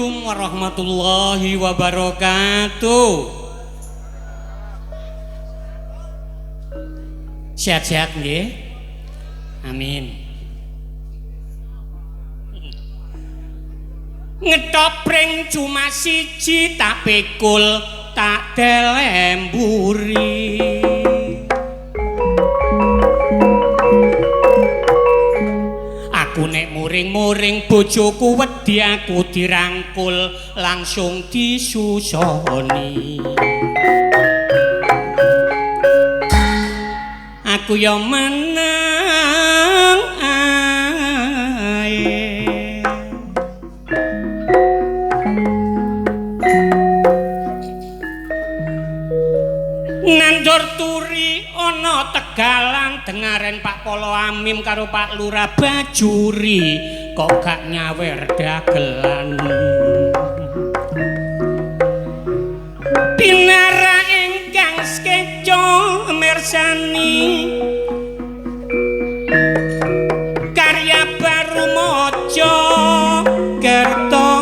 Assalamualaikum warahmatullahi wabarakatuh. Sehat-sehat nggih. Amin. Ngetopring cuma siji tak pikul tak delemburi. Aku nek muring-muring bojoku wedi aku dirangkul langsung disusoni. Aku ya meneng ae. Nandur turi ana Tegalan dengaren Pak Polo Amim karo Pak Lurah Bajuri kok gak nyawer dagelan. Pinara ingkang skeco mirsani karya baru maca kerto.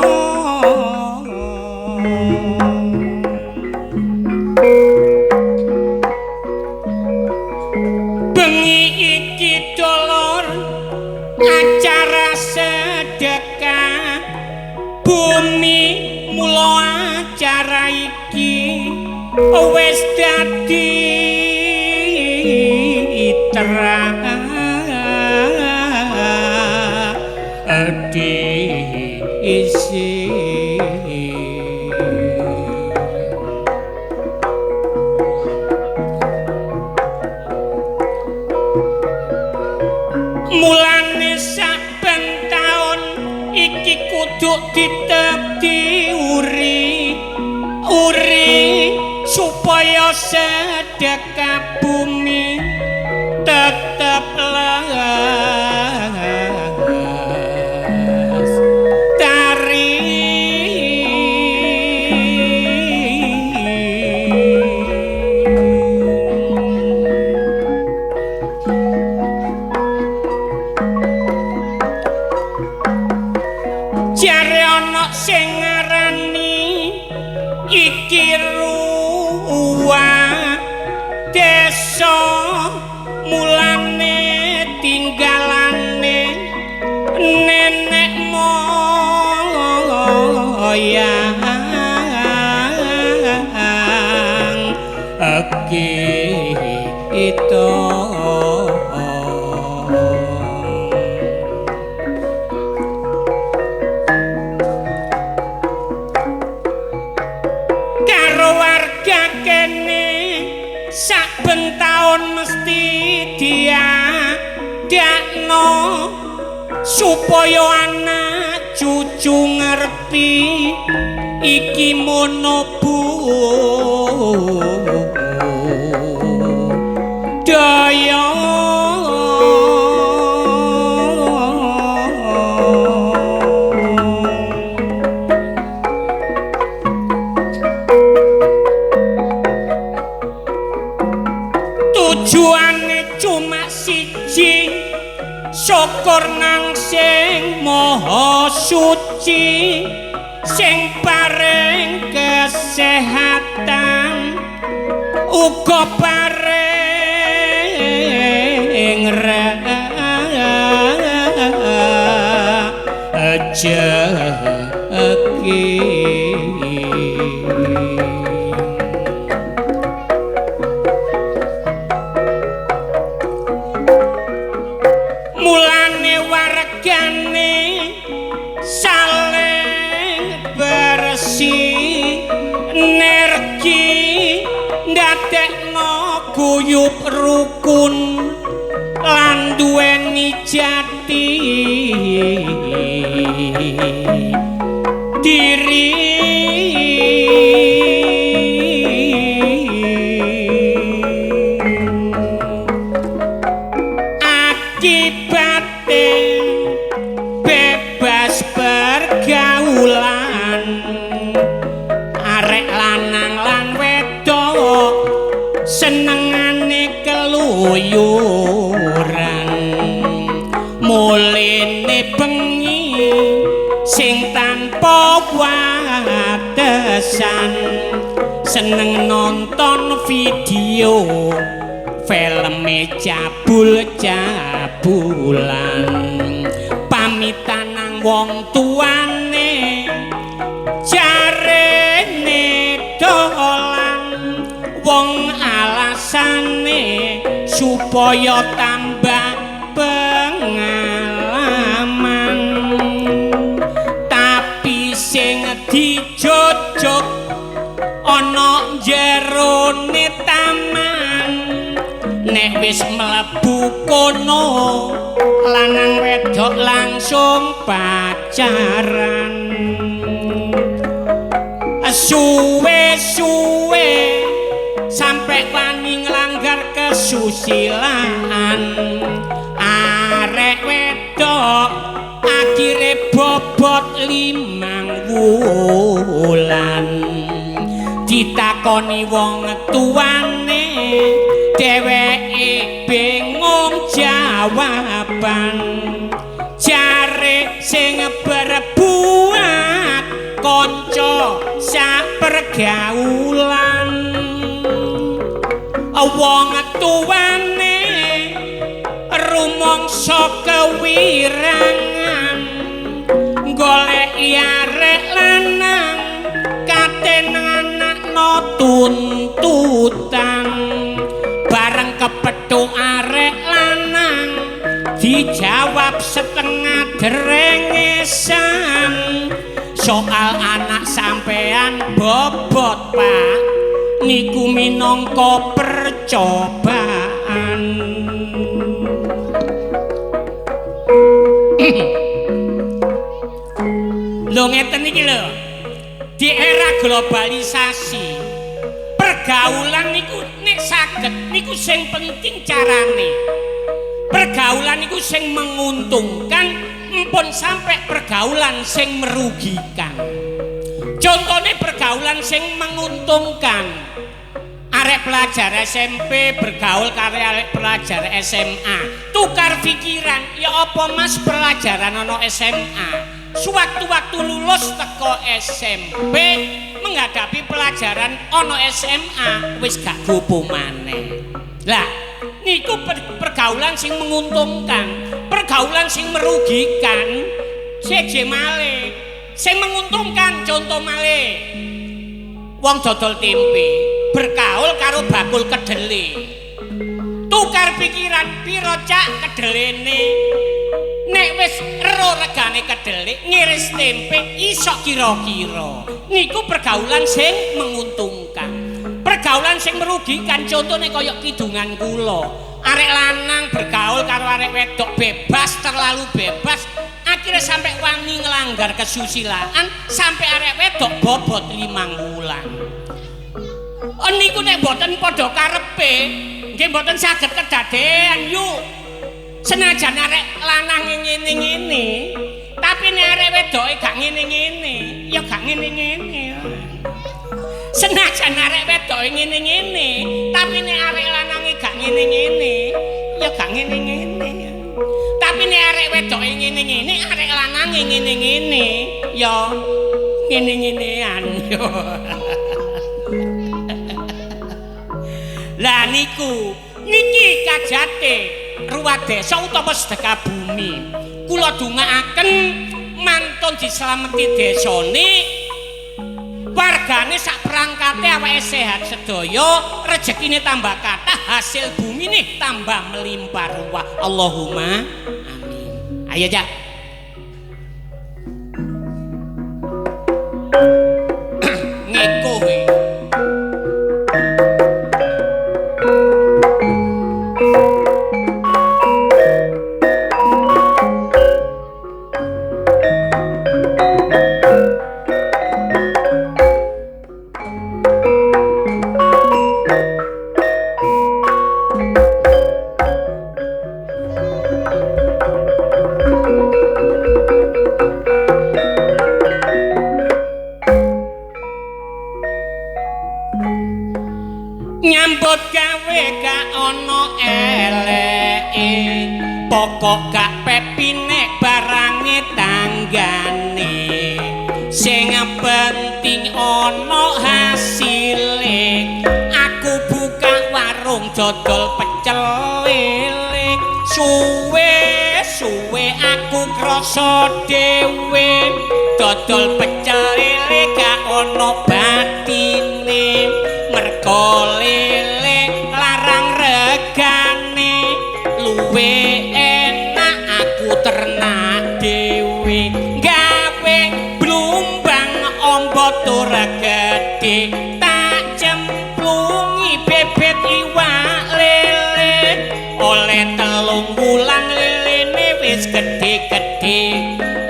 Bengi iki dolor acara sedekah bumi, mula acara iki wis dadi tradisi. Mulane saben taun iki kudu tetep diuri uri supaya sedekah bumi tetep lestari. Jare ana sing ngarani iki ruwah desa, mulane tinggalane nenek moyang kita. Karo warga kene saben taun mesti diadakno supaya anak cucu ngerti iki mono budaya. Tujuane cuma siji, syukur nang sing maha suci sing paring kesehatan uga paring rejeki. Mulane wargane saling bersih energi ndadekno guyub rukun lan duweni jati diri. Akibate bebas pergaulan arek lanang lan wedok senengane keluyuran. Mulene bengi sing tanpa alasan seneng nonton video filme cabul-cabulan pamitan nang wong tuane jarene dolan wong alasane supaya tambah pengalaman tapi sing dijojok ana jerone taman nek wis mlebu kono lanang wedok langsung pacaran suwe-suwe sampai wani nglanggar kesusilaan arek wedok akhire bobot 5 wulan ditakoni wong tuane dheweke bingung jawaban jare sing berbuat kanca sak pergaulan wong tuane rumangsa kewirangan goleki arek lanang katen anakno tuntutan bareng kepethuk arek lanang dijawab setengah drengesan soal anak sampean bobot Pak niku minangka percobaan. Lho ngeten iki lho, di era globalisasi pergaulan niku nek saged niku sing penting carane. Pergaulan niku sing menguntungkan, empun sampai pergaulan sing merugikan. Contohnya pergaulan sing menguntungkan, arek pelajar SMP bergaul karo arek pelajar SMA, tukar pikiran, ya apa mas pelajaran ana SMA, sewaktu-waktu lulus teko SMP menghadapi pelajaran ana SMA wis gak gopo maneh. Lah niku pergaulan sing menguntungkan. Pergaulan sing merugikan seje malih. Sing menguntungkan contoh malih, wong dodol tempe bergaul karo bakul kedele, tukar pikiran piro cak kedelene, nek wis ero regane kedele ngiris tempe iso kira-kira. Niku pergaulan sing menguntungkan. Pergaulan sing merugikan contone kaya kidungan kula, arek lanang bergaul karo arek wedok bebas, terlalu bebas, akhirnya sampai wani ngelanggar kesusilaan, sampai arek wedok bobot 5 wulan. Oh niku nek mboten padha karepe, nggih mboten saged kedadean yuk. Senajan arek lanang ngene-ngene, tapi nek arek wedoke gak ngene-ngene, ya gak ngene-ngene. Senajan arek wedoke ngene-ngene, tapi nek arek lanange gak ngene-ngene, ya gak ngene-ngene. Tapi nek arek wedoke ngene-ngene, arek lanange ngene-ngene, ya ngene-ngenean. Lah niku, niki kajate ruwat desa utawa sedekah bumi. Kula dongaaken mantun dislameti desane, wargane sak perangkate awake sehat sedaya, rejekine tambah kathah, hasil bumine tambah melimpah ruah. Allahumma amin. Ayo jak. Ngeko we. Nyambut gawe gak ana eleke, pokok gak pepi nek barange tanggane, sing penting ana hasile. Aku buka warung dodol pecel lele. Suwe-suwe aku krasa dhewe. Dodol pecel lele gak ana batine. Mergo lele larang regane. Luwe enak aku ternak dhewe. Gawe blumbang amba ora gedhe. Tak cemplungi bebet iwak lele. Oleh 3 wulan lelene wis gedhe-gedhe.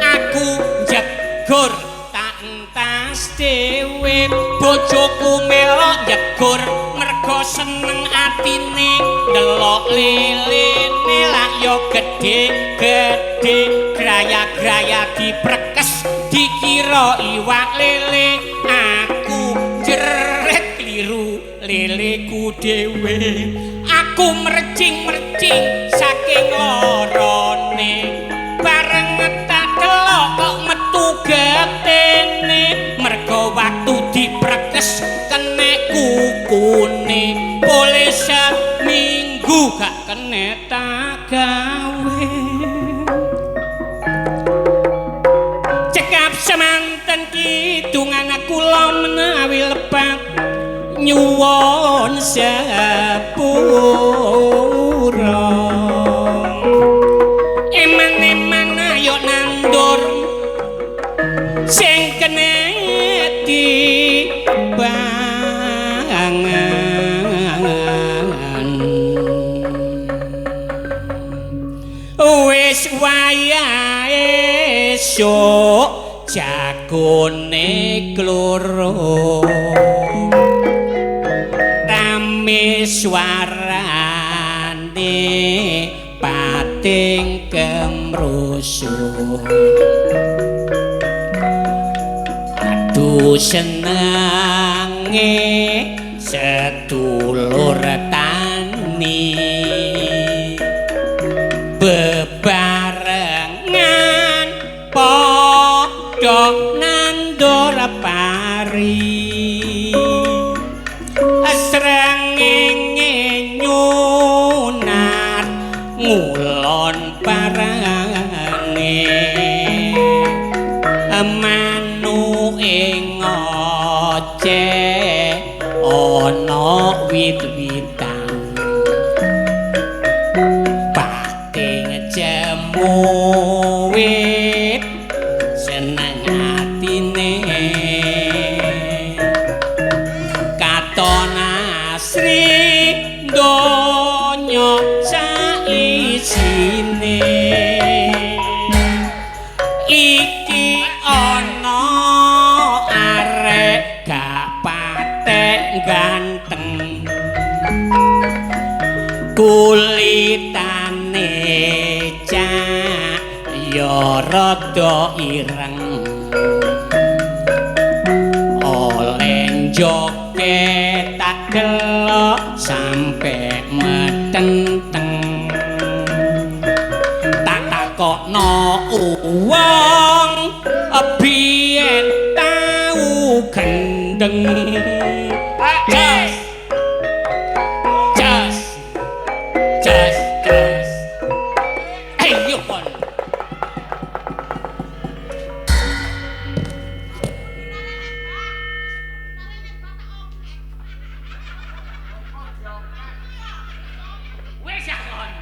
Aku njegur tak entas dhewe. Bojoku melok njegur mergo seneng atine. Ndelok lelene lak yo gedhe-gedhe. Graya-graya diprekes dikira iwak lele. Aku jeret kliru leleku dhewe. Aku mercing-mercing saking lorone. Bareng tak delok kok metu getene. Mergo waktu diprekes kenek kukune. Boleh seminggu gak kenek tak gawe. Cekap semanten kidungan kula menawi lepat nyuwun sepura. Eman-eman ayo nandur sing kene dipangan. Wis wayahe esuk jagone kloro. Rame suarane pating kemrusuh. Aduh senenge sedulur tani. Bebarengan padha nandur pari. Srengenge nyunar ngulon parane. Manuke ngoceh ana wit-witan. Pating jemuwit seneng atine. Katon asri donya saisine. Iki ana arek gak patek ganteng. Kulitane cak ya rada ireng. Oleh joget tak delok sampe metenteng. Tak takokno wong biyen tau gendeng. Jas jas jas jas. Ayo kon. Wis akon.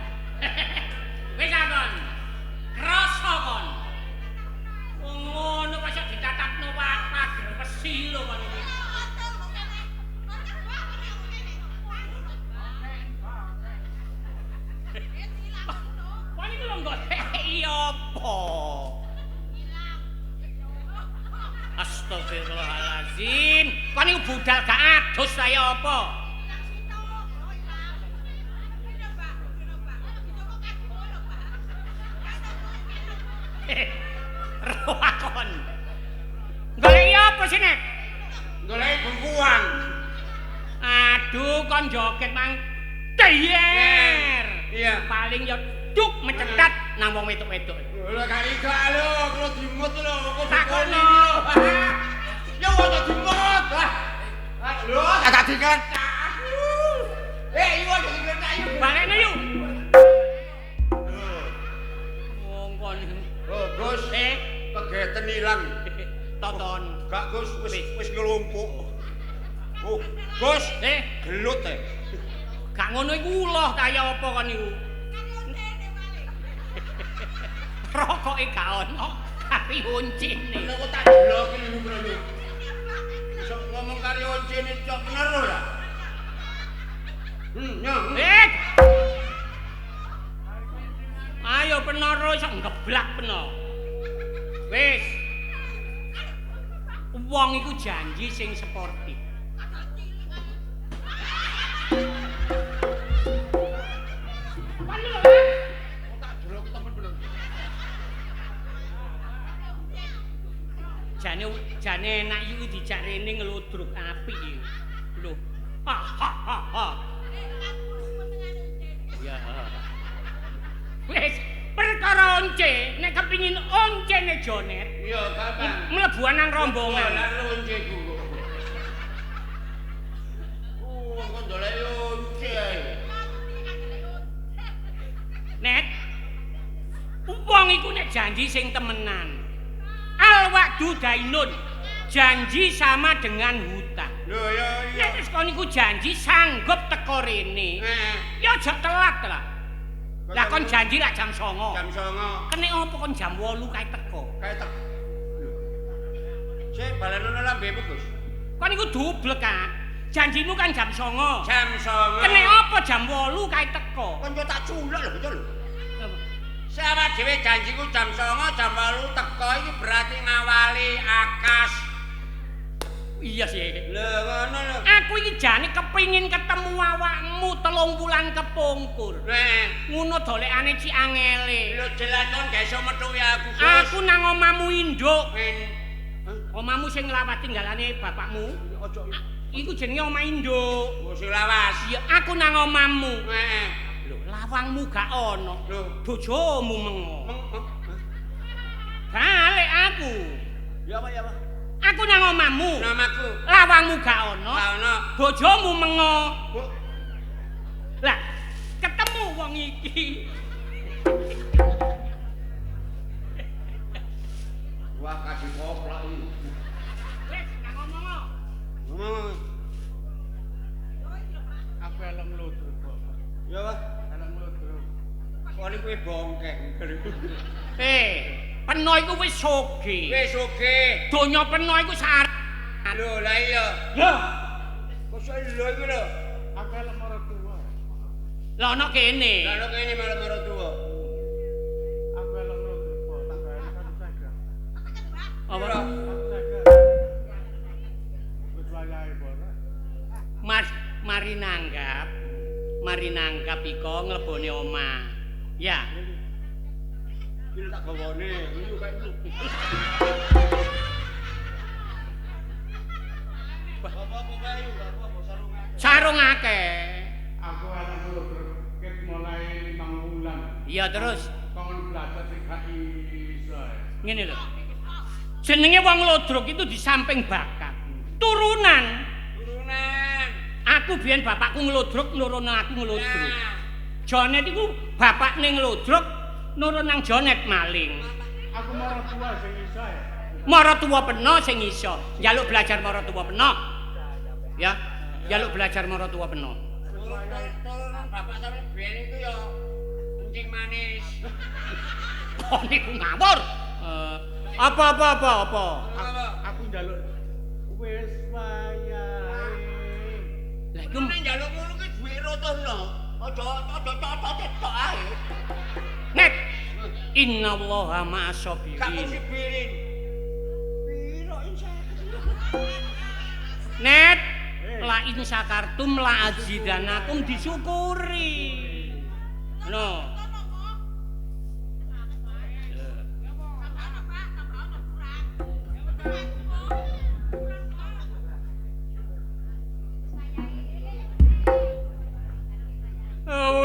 Wis akon. Krasa kon. Wong ngono kok iso ditatakno pager wesi lho kon iki. Kon iki lho goleki apa? Astagfirullahalazim. Kon iku budal gak adus saya apa? Roakon. Goleki apa sih, Nek? Goleki bengkuang. Aduh, kon joget mang teyer. Iya. Paling yo duk mencetat nang wong wedok-wedok. Lho gak iso lho, kula dimut lho, kok Takono. Ya wae dimut. Wah. Lho, tak dikletak. Eh, iku aja dikletak yuk. Balekno yuk. Wong kon. Oh, Gus. Kegeten ilang. Toton. Gak Gus, wis nglumpuk. Oh, Gus, gelut e. Gak ngono iku uloh kaya apa kon niku? Rokoke gak ono, kari oncene. Lha kok tak jeloki lho lho. Iso ngomong kari oncene cok bener ora? Eh. Ayo penoro iso ngeblak peno. Wis. Wong iku janji sing sportif. Jane enak iku dijak rene ngludruk apik iki. Lho. Ha ha ha ha. Ya. Wis perkara once, nek kepingin oncene Jonet. Iya, kapan? Mlebu nang rombongan. Lah onceku. Wong kok ndolek once ae. Nek wong iku nek janji sing temenan. Al wa'du dainun. Janji sama dengan hutang. Lho ya iya. Nek wis kon iku janji sanggup teko rene. Ya aja telat lah. Lah kon janji lak jam 09.00. Jam 09.00. Kene opo kon jam 8 kae teko? Kae teko. Sik balenono lambemu, Gus. Kon iku dublek ah. Janjimu kan jam 09.00. Jam 09.00. Kene opo jam 8 kae teko? Kon yo tak culek lho, bocah lho. Sawak dhewe janjiku jam 09.00, jam 8 teko iki berarti ngawali akas. Iya sih. Lho ngono lho. Aku iki jane kepingin ketemu awakmu 3 wulan kepungkur. Ngono dolekane cik angele. Lho jelas kon gak iso methuki aku, Gus. Aku nang omamu induk. Omamu sing nglawat tinggalane bapakmu. Ojo. Iku jenenge omah induk. Oh sing lawas. Iya, aku nang omamu. Heeh. Lho, lawangmu gak ono. Lho, bojomu mengo. Balik aku. Ya apa ya apa? Aku nang omamu. Namaku. Lawangmu gak ono. Gak ono. Bojomu mengo. Lah, ketemu wong iki. Wah, kasih koplak iki. Wis, gak ngomong. Ngomong. Aku elok ngludruk kok. Ya, Pak. Elok ngludruk. Kok niku bongkeng. Peno iku wis sugih. Wis sugih. Donya peno iku sak. Lho, lah iya. Lho. Kok iso lho iku lho. Aku elok maratuwa. Lah ana kene. Lah ana kene malah maratuwa. Aku elok ngludruk kok, tak bayar 150. Apa? 150. Wis wayahe ora. Mas, mari nanggap. Mari nanggap iko nglebone omah. Ya. Iki tak gawane, iki kaya apa-apa kae, apa-apa sarung akeh. Sarung akeh. Aku arep ngludruk ket mulai 5 wulan. Iya terus kon belajar sing gak iso. Ngene lho. Jenenge wong ludruk itu di samping bakat. Turunan. Turunan. Aku biyen bapakku ngludruk nurun aku ngludruk. Jonet iku bapakne ngludruk nurun nang Jonet maling. Aku maratuwa sing iso ya. Maratuwa peno sing iso. Njaluk belajar maratuwa peno. Ya, njaluk belajar maratuwa peno. Turunan bapak sampe biyen iku ya kencing manis. Kok niku ngawur. Apa apa apa apa. Aku njaluk wis wayahe. Lah iku nek njaluk ngono ki duwe rotono. Aja aja cocok ae. Nek innallaha ma'as sabirin. Gak sibirin. Piro insya. Net la in syakartum la azidanakum disyukuri. No.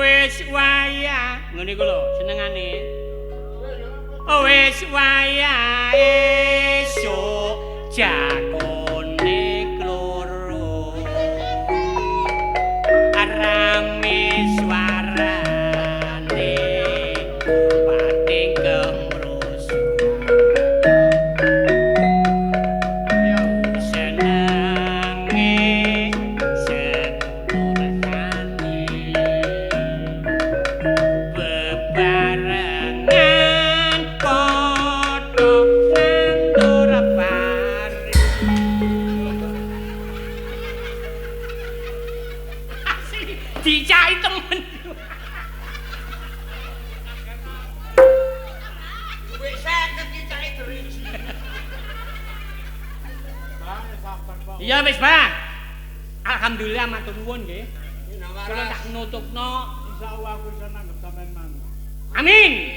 Wis wayah ngene iku lho senengane. Wis wayah esuk jagone kludruk. Rame suarane pating kemrus. Senenge sedulurane bebarengan padha nandur pari. Asli dicai temen. Duit 50 dicai driji. Iya wis, Pak. Alhamdulillah matur nuwun nggih. Kula tak nutupno. Insyaallah aku iso nanggep sampean maneh. Amin.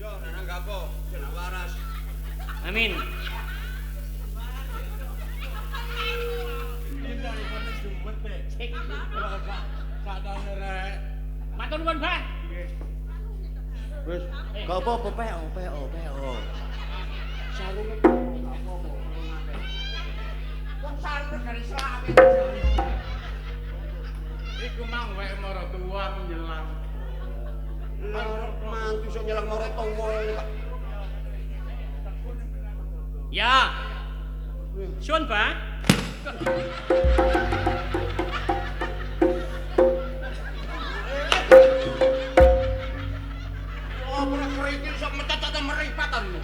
Yo nanggap apa? Jeneng waras. Amin. Iki telefone juwet, Dik. Sak rek. Matur nuwun, Pak. Nggih. Wis, gak apa-apa PO PO PO. Sarunge gak apa-apa. Wong sarung dari selawe. Iku mang wek mara tuwa aku nyelang. Lho, mantu iso nyelang mara tuwa kok. Ya. Suwun, Pak. Oh, ora kerikil iso mencocok meripatan.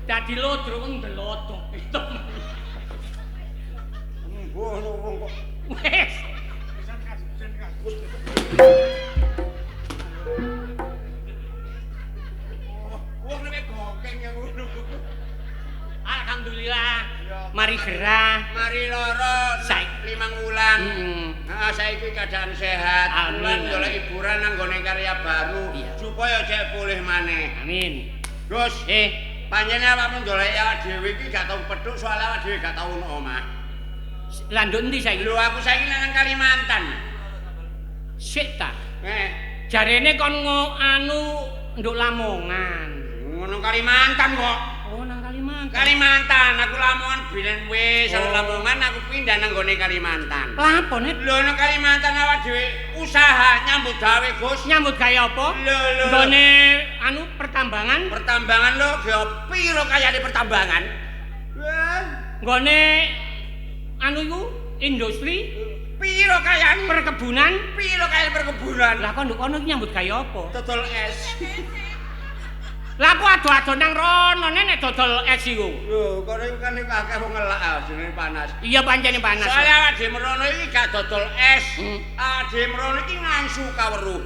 Dadi lodro wong ndelodok itu. Embuh wong kok. Wis. Wong nek gokeng ya ngono. Alhamdulillah. Mari gerah, mari loro, 5 wulan. Heeh, saiki keadaan sehat. Wulan golek hiburan nang gone karya baru supaya cek pulih maneh. Amin. Gus, panjenengan awakmu ndolek awak dhewe iki gak tau petuk soalé awak dhewe gak tau ono omah. Lah nduk endi saiki? Lho aku saiki nang Kalimantan. Sik ta. Jarene kon anu nduk Lamongan. Ngono Kalimantan kok. Oh, nang Kalimantan. Kalimantan, aku Lamongan bilen wis, oh. Lamongan aku pindah nang gone Kalimantan. Lah apa nek? Lho nang Kalimantan awak dhewe usaha nyambut gawe, Gus. Nyambut gawe apa? Lho lho. Nggone anu pertambangan? Pertambangan lho, ge piro kayane pertambangan? Wah, nggone anu iku industri piro kayane perkebunan? Piro kayane perkebunan? Lah kok nduk kono iki nyambut gawe apa? Dodol es. Lah aku ado-ado nang rono nek dodol es iku. Lho, kono iku kan iku akeh wong ngelak ah, jenenge panas. Iya pancene panas. Soale awak dhewe merono iki gak dodol es. Awak dhewe merono iki ngangsu kaweruh.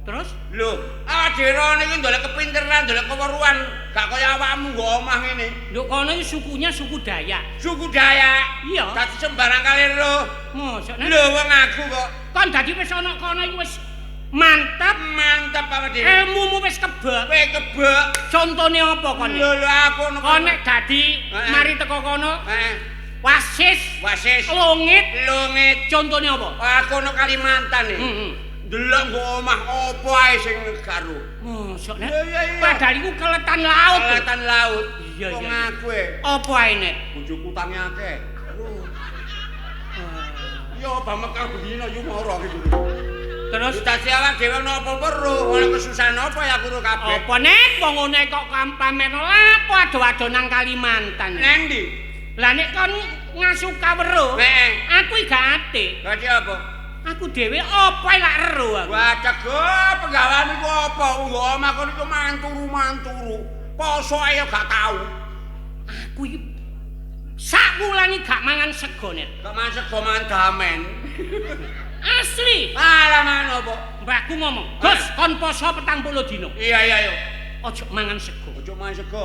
Terus? Lho, awak dhewe rono iki ndolek kepinteran, ndolek keweruhan, gak kaya awakmu nggo omah ngene. Lho kono iki sukunya suku Dayak. Suku Dayak? Iya. Dadi sembarang kali lho. Mosok nek. Lho wong aku kok. Kon dadi wis ana kono iki wis mantap, mantap apa dhewe. Ilmumu wis kebek. Wis kebek. Contone apa kon? Lho lho aku ono. Kon nek dadi mari teko kono. Heeh. Wasis, wasis. Lungit, lungit. Contone apa? Aku ono Kalimantan iki. Heeh. Ndelok nggo omah apa ae sing karo. Mosok nek. Iya. Padahal iku keletan laut. Keletan laut. Iya iya. Wong aku e. Apa ae nek? Bojoku tangi akeh. Yo Bamekar bendina yo moro iki. Terus dadi awak dhewe ana apa weruh, ana kesusahan apa ya aku kabeh. Apa nek wong ngene kok pamerno lapo ado-ado nang Kalimantan. Nang ndi? Lah nek kon ngasu kaweruh, heeh. Aku iki gak atik. Dadi apa? Aku dhewe apa lak ero aku. Wah, cegah penggawean iku apa? Nggo omah kono iku manturu-manturu. Poso ae gak tau. Aku iki sak wulan iki gak mangan sego nek. Gak mangan sego mangan damen. Asli. Alah mangan apa? Mbahku ngomong, "Gus, kon poso 40 dina." Iya iya iya. Ojo mangan sego. Ojo mangan sego.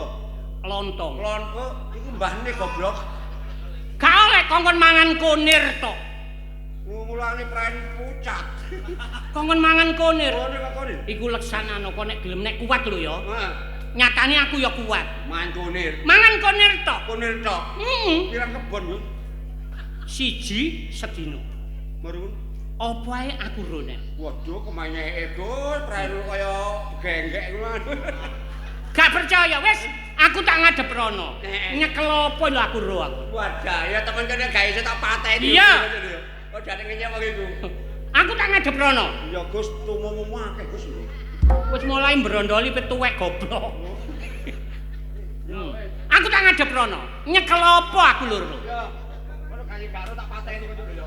Lontong. Lontong iku mbahne goblok. Gak oleh kongkon mangan kunir tok. Ngulane pren pucat. Kongkon mangan kunir. Kunir. Iku leksanano kok nek gelem nek kuat lho ya. Heeh. Nyatane aku ya kuat. Mangan kunir. Mangan kunir tok. Kunir tok. Heeh. Pirang kebon yo? Siji sedina. Marun. Apa ae aku rone? Waduh, kemanyeke Gus, pren kaya genggek ngono. Gak percaya wis, Aku tak ngadep rono. Nyekel apa lho aku ro aku. Wadah, ya temen kene gak iso tak pateni. Iya. Oh, jane ngenyek wong iku. Aku tak ngadep rono. Ya Gus, tumomu akeh Gus. Wis mulai mbrondoli petuwek goblok. Aku tak ngadep rono. Nyekel apa aku lho ro. Ya. Ngono kaya gak ro tak pateni kok lho.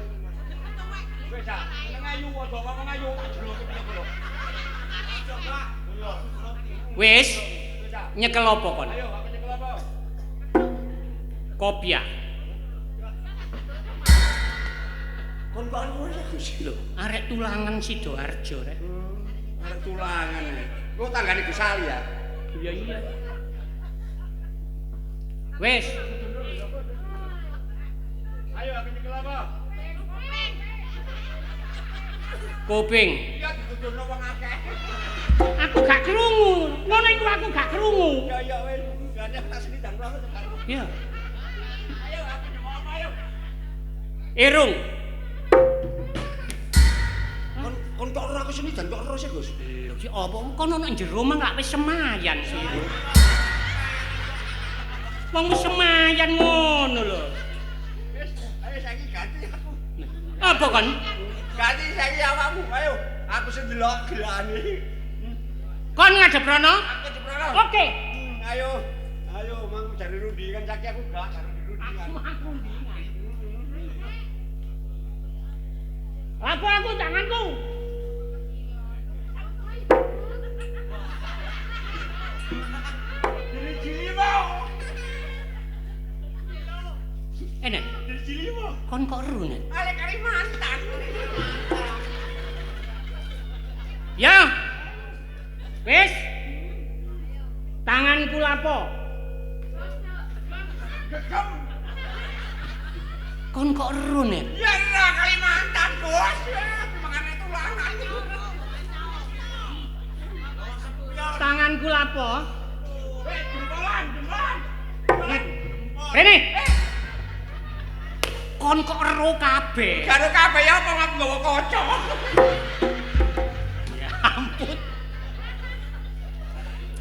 Wis ah, meneng ayu aja ngomong ayu tak jeloke piye lho. Wis. Nyekel apa kon? Ayo, aku nyekel apa? Kopiah. Kon kok ngono Gus lho, arek tulangan Sidoarjo rek. Arek tulangan. Kok tanggane Gus Ali ya? Iya iya. Wis. Ayo aku nyekel apa? Kuping. Iya dituturno wong akeh. Aku gak krungu. Ngono iku aku gak krungu. Ya ya wis, gane tak selidang rono. Iya. Ayo aku nyekel apa ayo? Irung. Kon kok ora aku senidan kok ora sih Gus. Lho ki apa kono nang jero mang lak wis semayan sih. Wong wis semayan ngono lho. Wis, ayo saiki ganti aku. Apa kon? Ganti saiki awakmu, ayo. Aku sing ndelok gelane. Kon ngadep rono? Aku ngadep rono. Oke. Ayo. Ayo mang jare rundi kan saiki aku gak karo rundingan. Aku rundingan. Apa aku tanganku? Jili-jili mau. Enak. Jili-jili mau. Kon kok ru nek? Ale Kalimantan. Ya. Wis. Tanganku lapo? Gegem. Kon kok ru nek? Ya ora Kalimantan, Bos. Mangane tulangan. Tanganku lapo? Weh, jempolan, jempolan. Rene. Kon kok ero kabeh. Karo kabeh ya apa aku nggawa kaca. Ya ampun.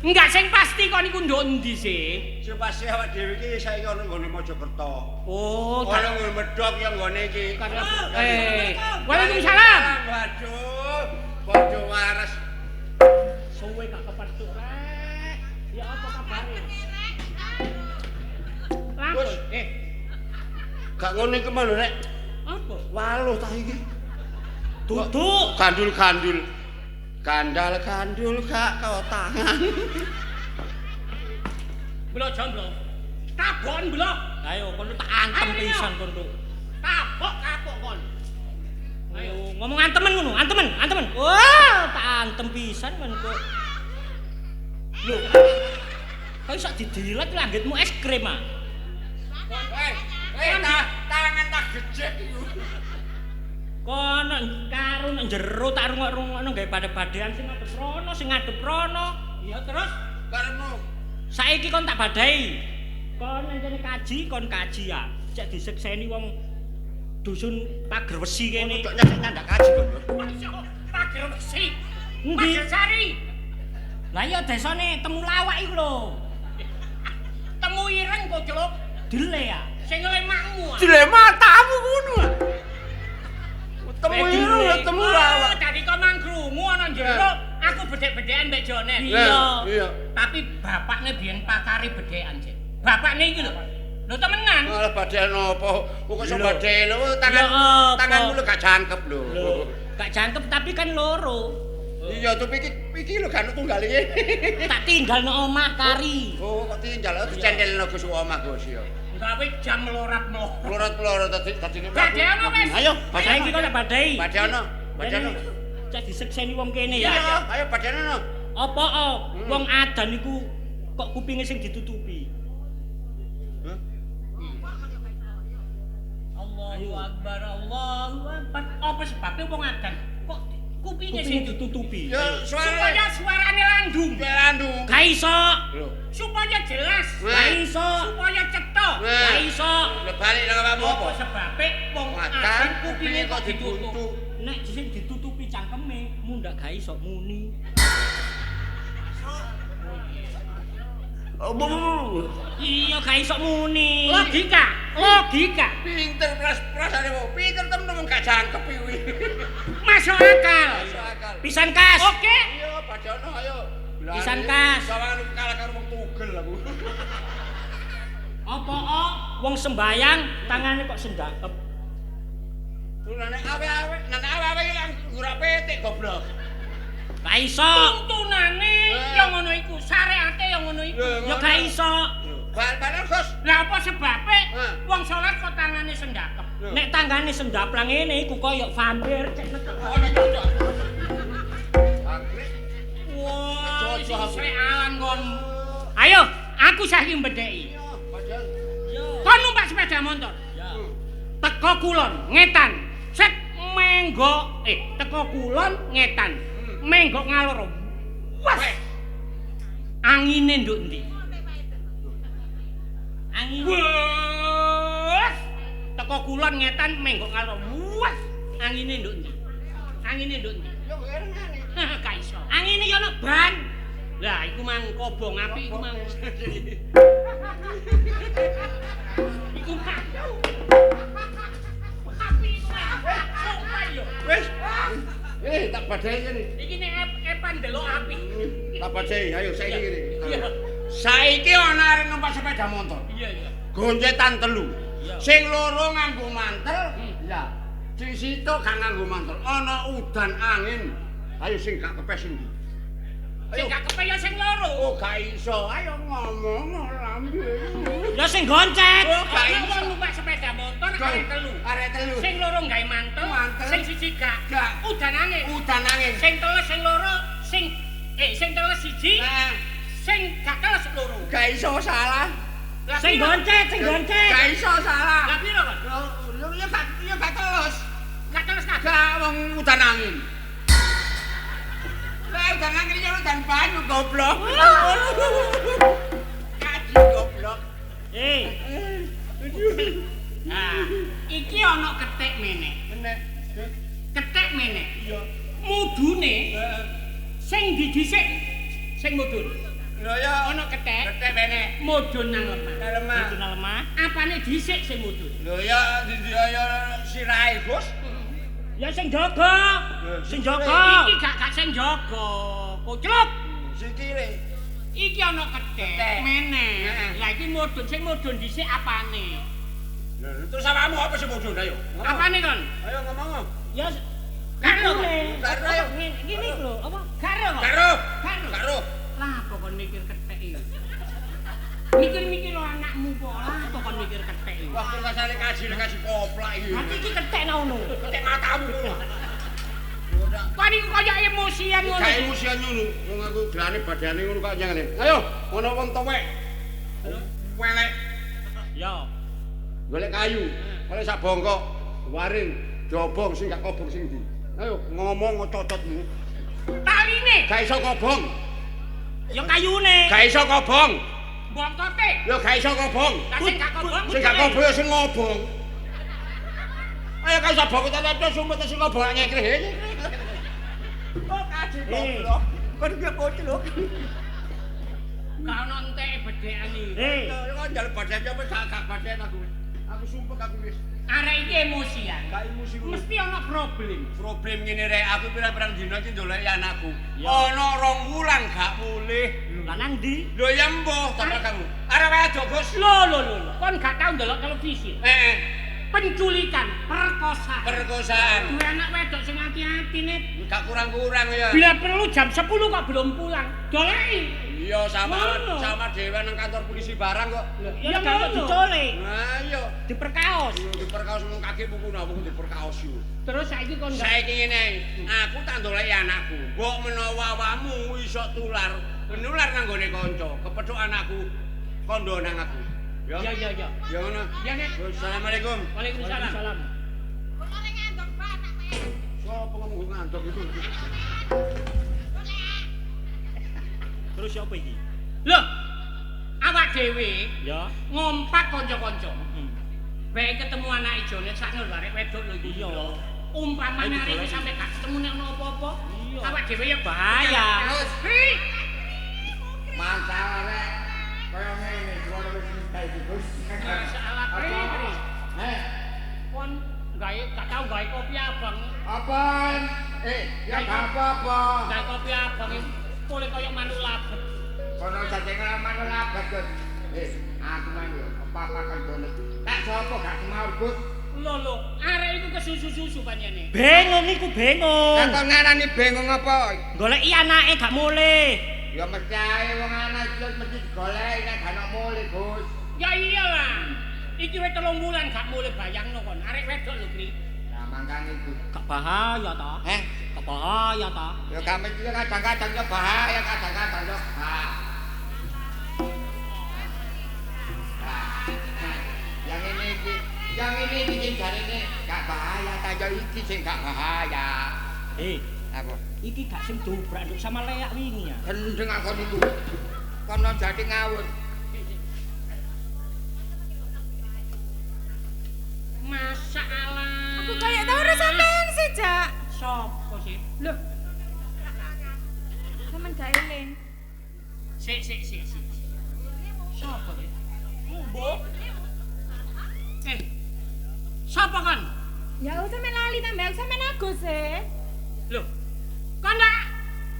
Enggak sing pasti kon iku nduk endi sih? Sing pasti awak dhewe iki saiki ana nggone Mojokerto. Oh, ana nggone Medhok ya nggone iki. Waalaikumsalam. Waduh, padha waras. Suwe gak kepethuk rek. Ya apa kabare? Wis, gak ngono iku lho rek. Apa? Waluh ta iki. Duduk gandul-gandul. Gandal-gandul gak kau tangan. Blok jomblo. Tabon blok. Ayo kon tak antem pisan kon tuh. Kapok kapok kon. Ayo ngomong antemen ngono, antemen, antemen. Wah, tak antem pisan kon kok. Lho. Kok iso didilat langgitmu es krim ah. Eh, tangan tak gejek iku. Kono karo nang jero tak rungok-rungokno gawe badhe-badhean sing ngadep rono, sing ngadep rono. Iya terus karepmu. Saiki kon tak badhai. Kon nang kene kaji, kon kaji ya. Cek disekseni wong dusun Pagerwesi kene. Kok nyandak kaji kon. Pagerwesi. Endi? Pagersari. Lah iya desane Temulawak iku lho. Temu ireng kok celuk. Dele ya. Sing lemakmu. Dele matamu ngono. Temu ireng Temulawak. Dadi kok mang krungu ana jero aku bedhek-bedhekan mbek Jonet. Iya. Iya. Tapi bapakne biyen pakare bedhekan, Cek. Bapakne iki lho. Lho temenan. Malah badhean apa? Kok iso badhean tangan tanganmu lho gak jangkep lho. Lho, gak jangkep tapi kan loro. Iya, tapi iki lho gak tunggal iki. Tak tinggal nang omah kari. Oh, kok tinggal dicentelno Gus omah Gus ya. Gawe jam melorat-melorot. Melorot-melorot tadi badhean wis. Ayo, saiki kok tak badhei. Badhean. Badhean. Cek disekseni wong kene ya. Iya, ayo badhean. Apa wong adan iku kok kupinge sing ditutupi? Hah? Allahu Akbar, Allahu Akbar. Apa sebabnya wong adan kok kupinge sing ditutupi? Ya, supaya suarane landung. Landung. Gak iso. Supaya jelas. Gak iso. Supaya cetha. Gak iso. Lho balik nang awakmu apa? Sebabe wong adan kupinge kok ditutup. Nek sing ditutupi cangkeme, mundak gak iso muni. Iya gak iso muni. Logika, logika. Pinter pras-prasane wong. Pinter temen wong gak jangkep kuwi. Masuk akal. Masuk akal. Pisan kas. Oke. Iya, badono ayo. Pisan kas. Sawangan kalah karo wong tugel aku. Apa wong sembayang tangane kok sendakep. Nek awe-awe, nek awe-awe iki nggurak petik goblok. Gak iso. Tuntunane ya ngono iku, syariate ya ngono iku. Ya gak iso. Bal-balan, Gus. Lah apa sebabe wong salat kok tangane sendakep? Nek tangane sendaplang ngene iku koyo vampir cek netek. Wah, srealan kon. Ayo, aku saiki mbedheki. Kon numpak sepeda motor. Teko kulon ngetan. Set menggok, teko kulon ngetan. Menggok ngalor. Wah. Angine nduk endi? Angin. Wah. Teko kulon ngetan menggok ngalor. Wah. Angine nduk endi? Angine nduk endi? Yo ngerengane. Gak iso. Angine yo ono ban. Lah iku mang kobong api iku mang. Iku mang. Api iku mang. Sumpah yo. Wis. Tak badai ngene. Iki nek epan delok api. Tak badai, ayo saiki ngene. Iya. Saiki ana arek numpak sepeda motor. Iya, iya. Goncetan telu. Sing loro nganggo mantel, ya. Sing sitok gak nganggo mantel. Ana udan angin. Ayo sing gak kepes ndi? Sing gak kepes ya sing loro. Oh, gak iso. Ayo ngomong lambe. Ya sing goncet. Oh, gak iso. Wong numpak sepeda motor arek telu. Arek telu. Sing loro gawe mantel, sing siji gak. Udan angin. Udan angin. Sing teles sing loro, sing sing teles siji. Sing gak teles loro. Gak iso salah. Sing goncet, sing goncet. Gak iso salah. Lah piro, Pak? Lho ya gak teles. Gak teles kabeh. Gak wong udan angin. Lah udan angin ya udan banyu goblok. Kaji goblok. Nah, iki ana ketik meneh. Menek. Ketik meneh. Iya. Mudune sing ndi dhisik sing mudun. Lho ya ana ketek. Ketek meneh. Mudun nang lemah. Nang lemah. Mudun nang lemah. Apane dhisik sing mudun? Lho ya ya sirahe, Gus. Ya sing jaga. Sing jaga. Iki gak sing jaga. Koclok. Sikile. Iki ana ketek meneh. Lah iki mudun sing mudun dhisik apane? Lho terus awakmu apa sing mudun ayo? Apane kon? Ayo ngomong. Ya karo. Karo ayo. Ngene lho, apa? Karo. Karo. Karo. Lah apa kon mikir ketek iki? Mikir-mikir anakmu po lah apa kon mikir ketek iki? Wah, rasane kaji koplak iki. Berarti iki ketek nang ngono. Ketek matamu ngono. Kon iku kaya emosian ngono. Gak emosian ngono. Wong aku gelane badane ngono kok ngene. Ayo, ono wong tuwek. Welek. Ya. Golek kayu, golek sak bongkok, waring, dobong sing gak kobong sing ndi. Ayo ngomong cocotmu. Taline. Gak iso kobong. Ya kayune. Gak iso kobong. Bongkote. Ya gak iso kobong. Lah sing gak kobong. Sing gak kobong ya sing ngobong. Ayo gak iso bongkot ta sumpet sing ngobong nyekreh. Kok kaji goblok. Kon iki koclok. Gak ono enteke bedhekan iki. Kok njaluk badhe apa gak badhean aku. Aku sumpek aku wis. Arek iki emosian. Gak emosi. Mesti ono problem. Problem ngene rek, aku pirang-pirang dina iki ndoleki anakku. Ono rong wulan gak mulih. Lah nang ndi? Lho ya mbuh, tak kamu. Arek wedok, Gus. Lho lho lho. Kon gak tau ndelok televisi. Heeh. Penculikan, perkosaan. Perkosaan. Duwe anak wedok sing ati-ati nek. Gak kurang-kurang ya. Bila perlu jam 10 kok belum pulang. Doleki. Iya sama sama dhewe nang kantor polisi barang kok. Ya gak dicolik. Nah iya, diperkaos. Diperkaos wong kaki buku napa diperkaos yo. Terus saiki kon saiki ngene, aku tak ndoleki anakku. Mbok menawa awakmu iso tular, menular nang gone kanca, kepethuk anakku, kondo nang aku. Ya. Ya ya ya. Ya ngono. Ya nek. Assalamualaikum. Waalaikumsalam. Kok ora ngantuk Pak anakmu. Sopo ngomong ngantuk iku? Terus siapa iki? Loh, awak dhewe ya ngompak kanca-kanca. Bae ketemu anake Jonet sakno lho arek wedok lho iki. Iya. Umpamane arek iki sampe gak ketemu nek ono apa-apa, awak dhewe ya bahaya. Terus masalah rek. Kaya ngene ngono wis minta iki, Gus. Masalah pri. Heh, Kon gawe gak tau gawe kopi abang. apaan? Ya gak apa-apa. Gawe kopi abang iki boleh kaya manuk labet. Kono jajengan manuk labet, Gus. Aku mang yo apa-apa kan. Tak sapa gak semaur, Gus. Lho lho, arek iku kesusu-susu panjene. Bingung iku bingung. Lah kok ngarani bingung apa? Goleki anake gak mulih. Ya mesti ae wong anak iki mesti digoleki nek gak ono mulih, Gus. Ya iyalah. Iki wis 3 wulan gak mulih bayangno kon. Arek wedok lho, Pri. Lah mangkane iku. Gak bahaya ta? Heh, Gak bahaya ta? ya gak mesti kadang-kadang ya bahaya, kadang-kadang ya gak. Nah, yang ini iki, yang ini iki jarene gak bahaya ta ya iki sing gak bahaya. Apa? Iki gak sing dobrak nduk sama leak wingi ya. Gendeng aku niku. Kono jati ngawur. Masalah. Aku kayak tau ora sampean sih, Cak. Sopo sih? Loh. Sampean gak eling. Sik sik sik sik. Sopo sih? Mbok. Sapa kon? Ya aku sampean lali tambah aku sampean Agus e. Loh. Kon tak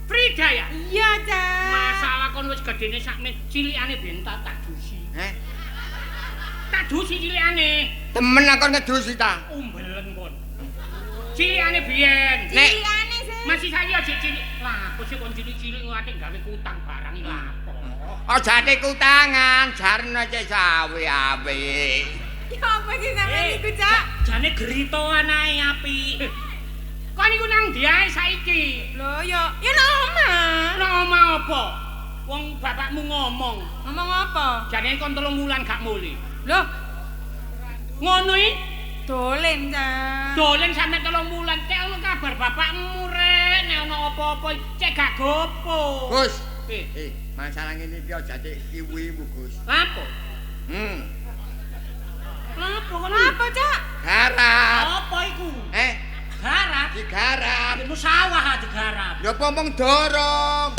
Frida ya? Iya, Cak. Masalah kon wis gedene sakmen cilikane ben tak dusi. Heh. Tak dusi cilikane. Temen aku ngedusi ta. Umbelen kon. Cilikane biyen. Cilikane sih. Masih saya aja cilik. Lah, aku sih kon cilik-cilik ngate gawe kutang barang iki lha apa? Aja ate kutangan, jarno cek sawe-awe. Ya apa sih sampean iku, Cak? Jane gerito anake apik. Kon iku nang ndi ae saiki? Lho, ya ya nang omah. Nang omah apa? Wong bapakmu ngomong. Ngomong apa? Jane kon 3 wulan gak mulih. Loh, Ngono iki dolen, Cak. dolen sampe 3 wulan. Cek ono kabar bapakmu rek, nek ono apa-apa cek gak gopo. Gus. Masalah ngene iki aja ate iwu-iwu, Gus. Lha apa? Lha apa kon? Apa, Cak? Garap. Apa iku? Garap. Digarap. Iku sawah digarap. Ya apa mung dorong.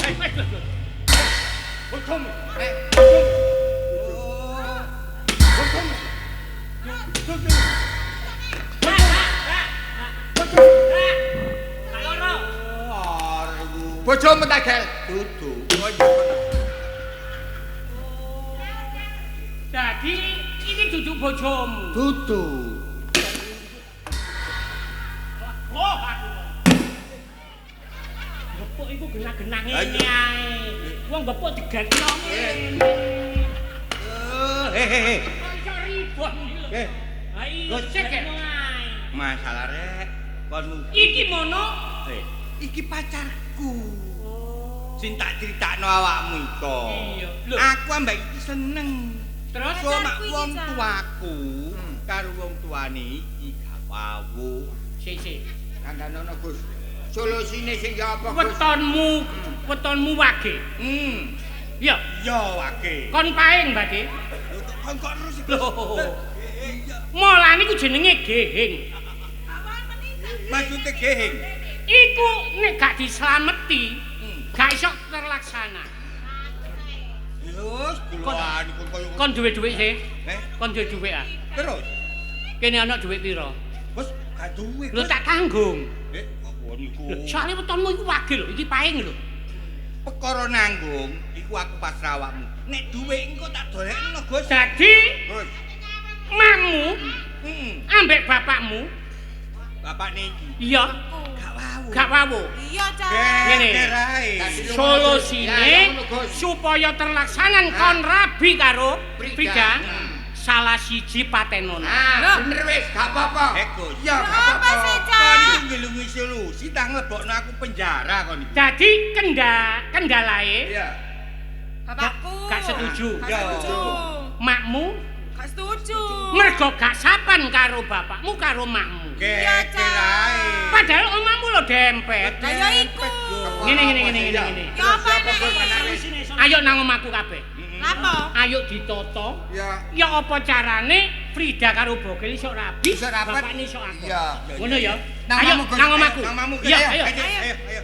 Bojomu. Bojomu. Bojomu. Bojomu ta, Gel? Dudu. Dadi iki dudu bojomu. Dudu. Oh, aku. Gepuk iku genah-genah ngene ae. Wong gepuk digetno ngene. Hehehe. Kok iso ribut iki lho. Ha iya, Gus, getno ae. Masalah rek kon Iki mono iki pacarku. Sing tak critakno awakmu iko. Iya. Lho. Aku ambek iki seneng. Terus Cuma Pacarku iki, wong Cak. tuaku karo wong tuane iki gak wawuh. Sik sik. Kandhanono, Gus. Solusine sing ya apa, Gus? Wetonmu, wetonmu wage. Iya, Ya wage. kon paing berarti. Lho kon kok terus iki? Lho. Mulane iku jenenge gehing. Maksude gehing. Iku nek gak dislameti, gak iso terlaksana. Terus kula niku koyo Kon duwe dhuwit sih? Kon duwe dhuwit ah? Terus Kene ana dhuwit pira? Wes gak duwe. Lho tak tanggung. Kok niku. Soale wetonmu iku wage lho, iki paing lho. Perkara nanggung iku aku pasrah awakmu. Nek duwe engko tak dolekno, Gus. Dadi Gus, makmu ambek bapakmu, Bapak niki iya, gak wawuh. gak wawuh. Iya, Cak. Ngene. Ngene. Solusine supaya terlaksana kon rabi karo Frida, salah siji patenono. Ah, bener wis, gak apa-apa. Gus. Iya, gak Apa apa-apa. sih, Kon Cak? iku ngelungi solusi ta nglebokno aku penjara kon iku. Dadi kendalae Iya. Bapakku. gak setuju. Gak setuju. Makmu Gak setuju. mergo gak sapan karo bapakmu karo makmu. Iya, Cak. Kirae. Padahal omamu lho dempet. Lah ya iku. Ngene ngene ngene ngene ngene. Ya apa nek? Ayo nang omahku kabeh. Lapo? Ayo ditoto. Ya. Ya apa carane Frida karo Bogel iso rabi, Iso rapet. bapakne iso akor. Iya. Ngono ya. Nang Ayo omahmu, Gus. nang omahku. Nang omahmu, Gus. Iya, Ayo, ayo. ayo, ayo.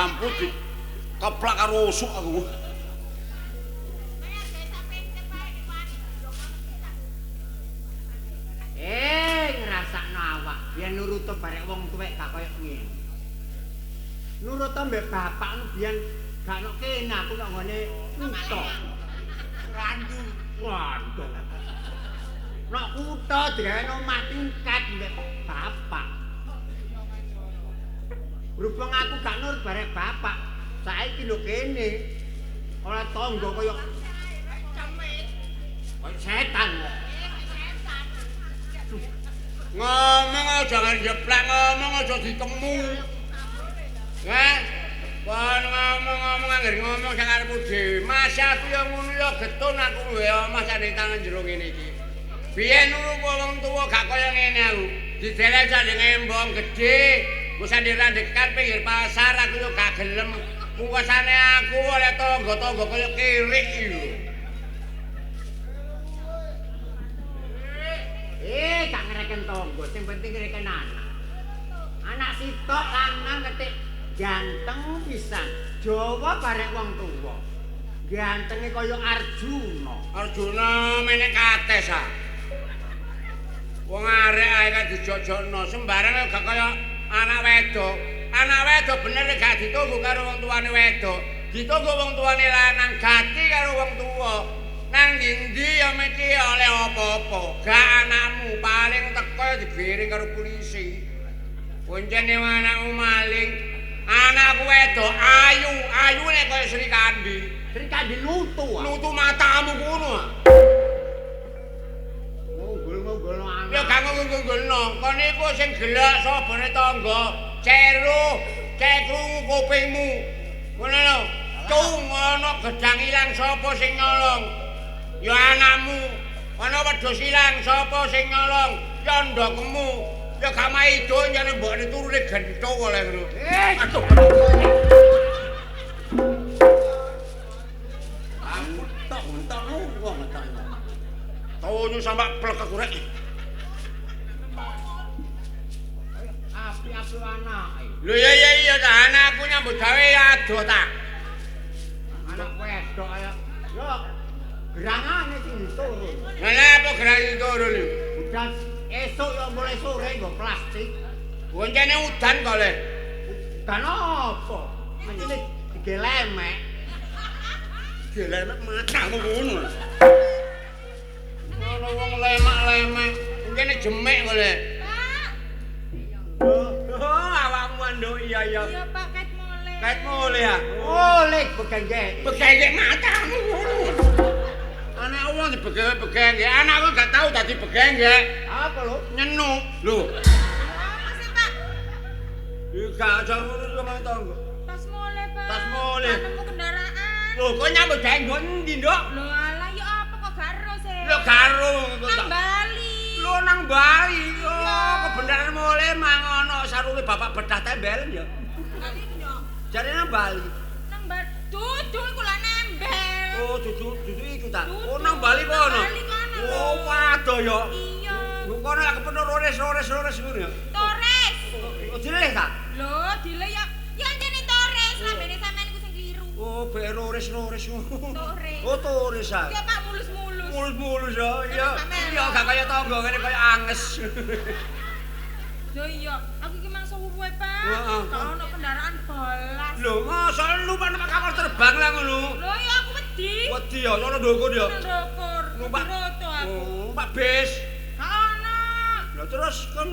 Mampu di keplak karo usuk aku. Ngrasakno awak biyen nurut barek wong tuwek gak koyo ngene. Nurut mbek bapak biyen gak nok kene aku nok ngene kutha. Randu. Waduh. Nok kutha digawe omah tingkat mbek bapak. Berhubung aku gak nurut barek bapak, saiki lho kene oleh tangga koyo koyo setan. Ngomong aja njeplak, ngomong aja ditemu. Heh. Kon ngomong-ngomong anggere ngomong sak karepmu dhewe. Mas aku ya ngono ya getun aku duwe omah sak tangan jero ngene iki. Biyen nurut wong tuwa gak kaya ngene aku. Didelek sak embong gedhe, wis randekan pinggir pasar aku yo gak gelem. Pungkasane aku oleh tangga-tangga kaya kirik iki lho. Gak ngereken tangga, sing penting ngereken anak. Anak sitok lanang ketik ganteng pisan. Jawa barek wong tuwa. Gantenge kaya Arjuna. Arjuna menek kates ah. Wong arek ae kan dijojokno sembarang gak kaya anak wedok. Anak wedok bener gak ditunggu karo wong tuane wedok. Ditunggu wong tuane lanang gati karo wong tuwa. Nang ndi ya mesti oleh apa-apa. Gak anakmu paling teko digiring karo polisi. Poncene anakmu maling. Anakku wedok ayu, ayune kaya Sri Kandi. Sri Kandi lutu. Lutu matamu ngono. Ngunggul-ngunggulno anak. Ya gak ngunggul-ngunggulno. Kon iku sing gelek sabane tangga. Ceru, cek krungu kupingmu. Ngono lho. Cung ana gedang ilang sapa sing nyolong? Ya anakmu. Ana wedhus ilang sapa sing nyolong? Ya ndokmu. Ya gak maido nyane mbokne turune gentho oleh ngono. Aduh. Aku tok entokno wong entokno. Tonyo sampak plek aku rek. Api-api anake. Lho iya iya iya ta anakku nyambut gawe adoh ta. Anak wedok kaya yo gerangane sing diturun. Lha apa gerang diturun lho? Udan esuk yo mulai sore nggo plastik. Boncene udan kok le. Udan apa? Mestine digelemek. Digelemek matamu ngono. Ono wong lemak-lemek, kene jemek kok le. Pak. Oh, awakmu nduk iya iya. Iya Pak, ket mule. Ket mule ya. Mule begenggek. Begenggek matamu ngono. Anak wong dibegeng-begeng, anakku gak tau dadi begenggek. Apa lho? Nyenuk. Lho. Apa sih, Pak? Iki gak aja ngono sama tangga. Tas mule, Pak. Tas mule. Nemu kendaraan. Lho, kok nyambut gawe nggon endi, Nduk? Lho alah ya apa kok gak ero sih? Lho gak ero nang Bali. Lho nang Bali. Oh, kebenaran mule mang ana sarunge bapak bedah tembel ya. Jare nang Bali. Nang Bali. Dudu iku lak nembel. Oh, dudu dudu iku ta. Oh, nang Bali kono. Bali kono. Oh, waduh ya. Iya. Lho kono lak kepenuh rores-rores-rores ngono ya. Torres. Oh, dileh ta? Lho, dileh ya. Ya jane Torres, lambene sampean iku sing kliru. Oh, be rores-rores ngono. Torres. Oh, Torres ah. Ya Pak mulus-mulus. Mulus-mulus ya. Iya. Iya, gak kaya tangga ngene kaya anges. Lho iya, aku iki mang suwe, Pak. Gak ono kendaraan bolas. Lho, masa numpak numpak kapal terbang lah ngono. Lho iya aku wedi. Wedi ya, sono ndukur ya. Ndukur. Numpak roto aku. Numpak bis. Gak ono. Lho terus kon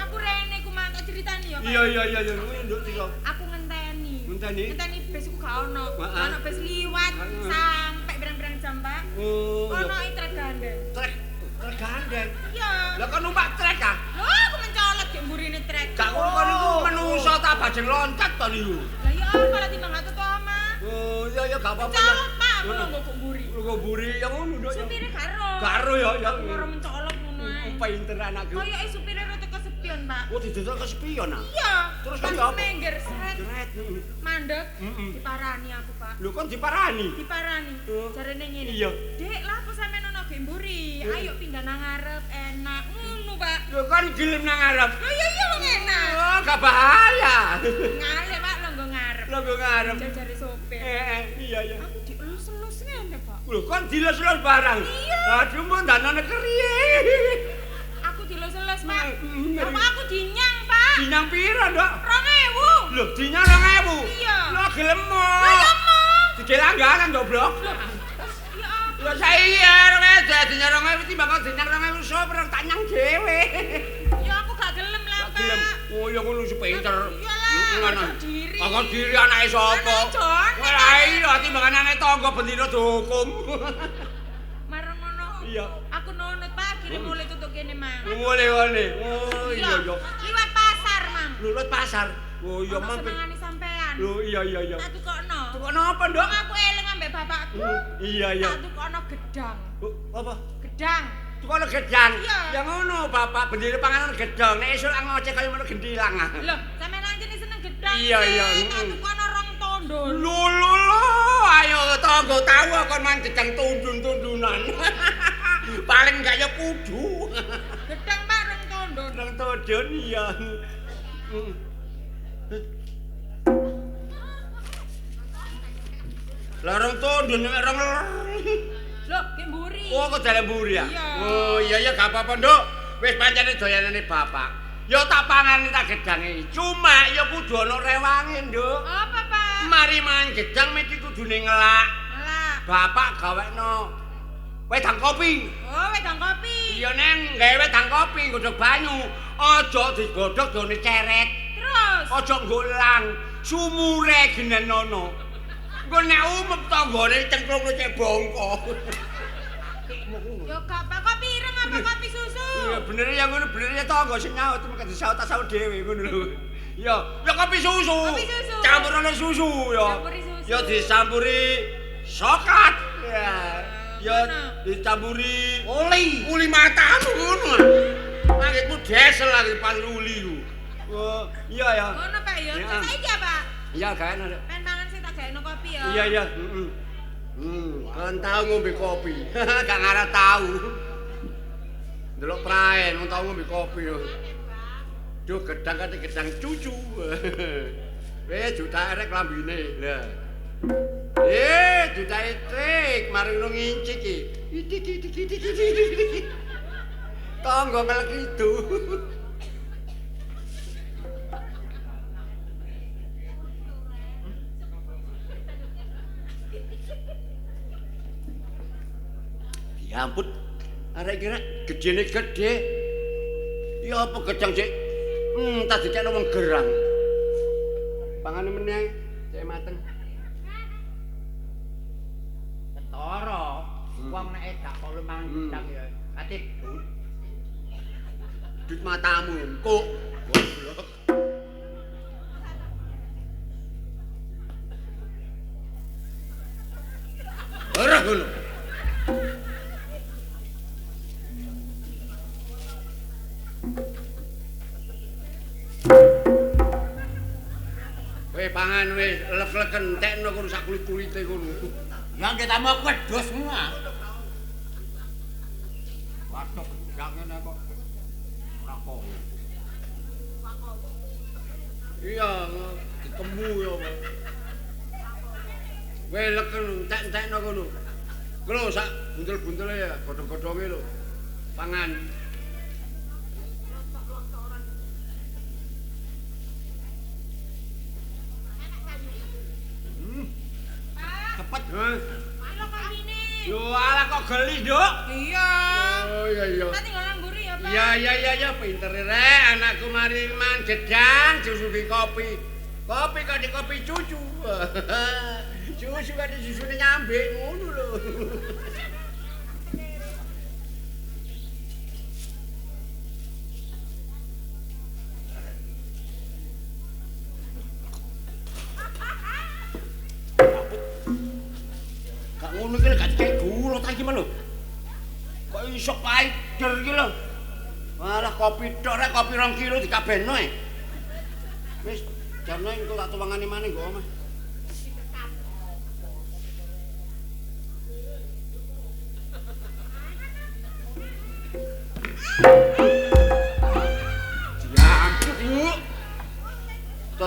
aku rene ku mang tak critani ya, Pak. Iya iya iya iya, nduk cerita. Aku ngenteni. Ngenteni? Ngenteni bis ku gak ono. Ono bis liwat sampai berang-berang jam, Pak. Oh. Ono trek gandeng. Trek trek gandeng. Iya. Lah kon numpak trek ah? Lho aku mencolot gek mburine trek. Gak ngono kon niku menungso ta bajeng loncat to niku. Lah ya apa lah timbang gak tutu omah. Oh iya iya gak apa-apa. Mencolot Pak, aku lho kok mburi. Lho kok mburi ya ngono nduk. Supire gak ero. Gak ero ya ya. Aku moro mencolot ngono ae. Pinter anakku. Koyoke supire rada kesepion, Pak. Oh didodol kesepion ah. Iya. Terus kan ya apa? Mengger sret. Sret. Mandek diparani aku, Pak. Lho kon diparani? Diparani. Jarene ngene. Iya. Dek, lah apa sampean ono gek mburi? Ayo pindah nang ngarep enak. Ngono, Pak. Lho kon gelem nang ngarep? Lho iya iya wong enak. Oh, gak bahaya. Ngalih, Pak, lho nggo ngarep. Lho ngarep. Jajare sopir. Iya iya. Aku dielus-elus ngene, Pak. Lho kon dilus-elus barang. Iya. Aduh mbok ndanane keriye. Aku dilus-elus, Pak. Apa aku dinyang, Pak? Dinyang pira, Nduk? 2000. Lho, dinyang 2000. Iya. Lho gelem. Lho ya mong. Dike langganan goblok. Lho, ya apa? Lho saya 2000 dinyang 2000 timbang kok dinyang 2000 sopir tak nyang dhewe. Ya aku gak gelem lah, Pak. Gelem. Oh ya ngono sing pinter. Iya lah, harga diri. Harga diri anake sapa? Anake Jone. Lah iya timbangan anake tangga bendina dihukum. Marang ngono. Iya. Aku nunut, Pak, akhire mulai tutuk kene, Mang. Mulai ngene. Oh iya iya. Liwat pasar, Mang. Liwat pasar. Oh iya, Ono Mang. Senengane sampean. Lho iya iya iya. Tak tukokno. Tukokno apa, Nduk? Aku eling ambek bapakku. Iya iya. Tak tukokno gedang. Apa? Gedang. Tukokno gedang. Iya. Ya ngono, Bapak bendina panganan gedang. Nek esuk ngoceh kaya ngono gendilang. Lho, sampean anjene seneng gedang. Iya iya. Tak tukokno rong tondon. Lho lho lho, ayo tangga tau kon man gedang tundun-tundunan. Paling enggak ya kudu. Gedang Pak rong tondon. Rong tondon iya. Lah rong tondon nek rong. Lho, ki mburi. Oh, kok dalan mburi ya? Iya. Oh, iya iya gak apa-apa, Nduk. Wis pancene doyanane bapak. Ya tak pangani tak gedange. Cuma ya kudu ana rewange, Nduk. Apa, Pak? Mari mangan gedang mesti kudune ngelak. Ngelak. Bapak gawekno wedang kopi. Oh, wedang kopi. Iya, Neng, gawe wedang kopi godhog banyu. Aja digodhog done ceret. Terus. Aja nggolang. Sumure genenono. Engko nek umep tanggane cengklung cek bongko. Yo gak apa kopi ireng apa kopi susu? Iya bener ya ngono bener ya tangga sing nyaut mung disaut tak saut dhewe ngono lho. Iya, ya kopi susu. Kopi susu. Campurane susu ya. Campuri susu. Ya dicampuri coklat. Ya. Ya dicampuri oli. Uli matamu ngono. Langitmu desel lagi pas uli ku. Oh, iya ya. Ngono Pak ya. Saiki ya, Pak. Iya, gawe nduk. Pen mangan sing tak gawe kopi ya. Iya iya, heeh. Kon tau ngombe kopi. Gak ngarah tau. Ndelok praen wong tau ngombe kopi yo. Duh gedang kate gedang cucu. Weh juta rek lambine. Lah. Juta trik mari ngono ngincik iki. Iki iki iki iki. Tangga ngelek itu. Ya ampun, arek kira gedene gede. Ya apa gedang sik? Tak dikekno wong gerang. Pangane meneh, cek mateng. Ketara, wong nek gak perlu mangan gedang ya ate dut. Dut matamu engko. Goblok. Ora ngono. Weh pangan wis lek-leken entekno kono sak kulit-kulite kono. Ya nggih tamu aku wedhus ngono ah. Waduh gedang ngene kok ora kok. Iya, ketemu ya. Weh leken entek-entekno kono. Lho sak buntel-buntele ya, godhong-godhonge lho. Pangan. Cepet. Lho kopine. Yo alah kok geli, Nduk. Iya. Oh iya iya. Tak tinggal nang mburi ya, Pak. Iya iya iya iya pinter rek anakku mari man gedang disuguhi kopi. Kopi kok di kopi cucu. Susu kok disusune nyambe ngono lho. Gak ngono iki gak dikek gula ta iki lho. Kok iso paider iki lho. Malah kopi tok rek kopi 2 kilo dikabehno e. Wis jarno engko tak tuwangane maneh nggo omah. Ya ampun, Bu.